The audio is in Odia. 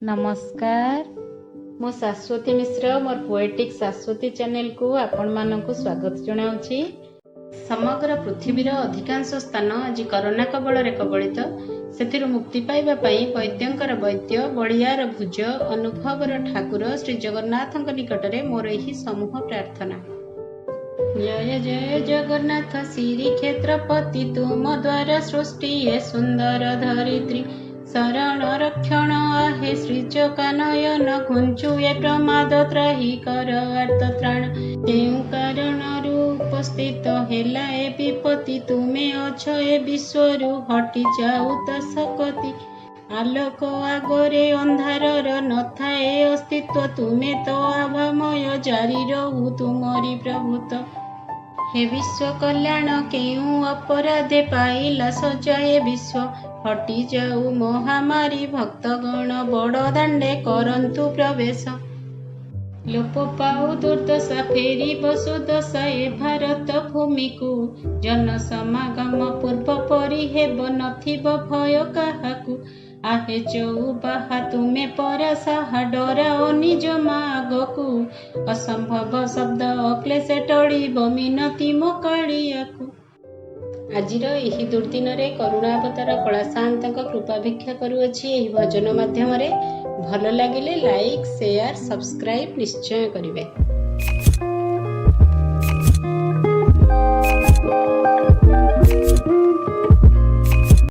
ନମସ୍କାର, ମୁଁ ଶାଶ୍ୱତୀ ମିଶ୍ର। ମୋର ପୋଏଟିକ୍ ଶାଶ୍ୱତୀ ଚ୍ୟାନେଲକୁ ଆପଣମାନଙ୍କୁ ସ୍ୱାଗତ ଜଣାଉଛି। ସମଗ୍ର ପୃଥିବୀର ଅଧିକାଂଶ ସ୍ଥାନ ଆଜି କରୋନା କବଳରେ କବଳିତ। ସେଥିରୁ ମୁକ୍ତି ପାଇବା ପାଇଁ ବୈଦ୍ୟଙ୍କର ବୈଦ୍ୟ, ବଳିଆର ଭୁଜ, ଅନୁଭବର ଠାକୁର ଶ୍ରୀ ଜଗନ୍ନାଥଙ୍କ ନିକଟରେ ମୋର ଏହି ସମୂହ ପ୍ରାର୍ଥନା। ଜୟ ଜୟ ଜଗନ୍ନାଥ ଶ୍ରୀକ୍ଷେତ୍ରପତି, ତୁମ ଦ୍ୱାରା ସୃଷ୍ଟି ଏ ସୁନ୍ଦର ଧରିତ୍ରୀ। ଶରଣ ରକ୍ଷଣ ଆହେ ଶ୍ରୀଚକାନୟନ, ଘୁଞ୍ଚୁ ଏ ପ୍ରମାଦ ତ୍ରାହି କର ଆର୍ତ୍ତତ୍ରାଣ। କେଉଁ କାରଣରୁ ଉପସ୍ଥିତ ହେଲା ଏ ବିପତ୍ତି? ତୁମେ ଅଛ ଏ ବିଶ୍ୱରୁ ହଟି ଯାଉ ତା ଶକତି। ଆଲୋକ ଆଗରେ ଅନ୍ଧାରର ନଥାଏ ଅସ୍ତିତ୍ୱ, ତୁମେ ତ ଆଭାମୟ, ଜାରି ରହୁ ତୁମରି ପ୍ରଭୁତ୍ୱ। ହେ ବିଶ୍ୱ କଲ୍ୟାଣ, କେଉଁ ଅପରାଧେ ପାଇଲା ସଜା ଏ ବିଶ୍ୱ? ହଟି ଯାଉ ମହାମାରୀ, ଭକ୍ତଗଣ ବଡ଼ ଦାଣ୍ଡେ କରନ୍ତୁ ପ୍ରବେଶ। ଲୋପ ପାଉ ଦୁର୍ଦ୍ଦଶା, ଫେରିବ ସୁଦଶା ଏ ଭାରତ ଭୂମିକୁ। ଜନସମାଗମ ପୂର୍ବ ପରି ହେବ, ନଥିବ ଭୟ କାହାକୁ। ଆହେ ଚଉବାହା, ତୁମେ ପରା ସାହା, ଡରାଅ ନିଜ ମାଗକୁ। ଅସମ୍ଭବ ଶବ୍ଦ ଅକ୍ଲେଶେ ଟଳିବ, ମିନତି ମୋ କାଳିଆକୁ। ଆଜିର ଏହି ଦୁର୍ଦିନରେ କରୁଣାବତାର କଳା ସାଆନ୍ତଙ୍କ କୃପା ଭିକ୍ଷା କରୁଅଛି ଏହି ଭଜନ ମାଧ୍ୟମରେ। ଭଲ ଲାଗିଲେ ଲାଇକ୍, ସେୟାର, ସବସ୍କ୍ରାଇବ୍ ନିଶ୍ଚୟ କରିବେ।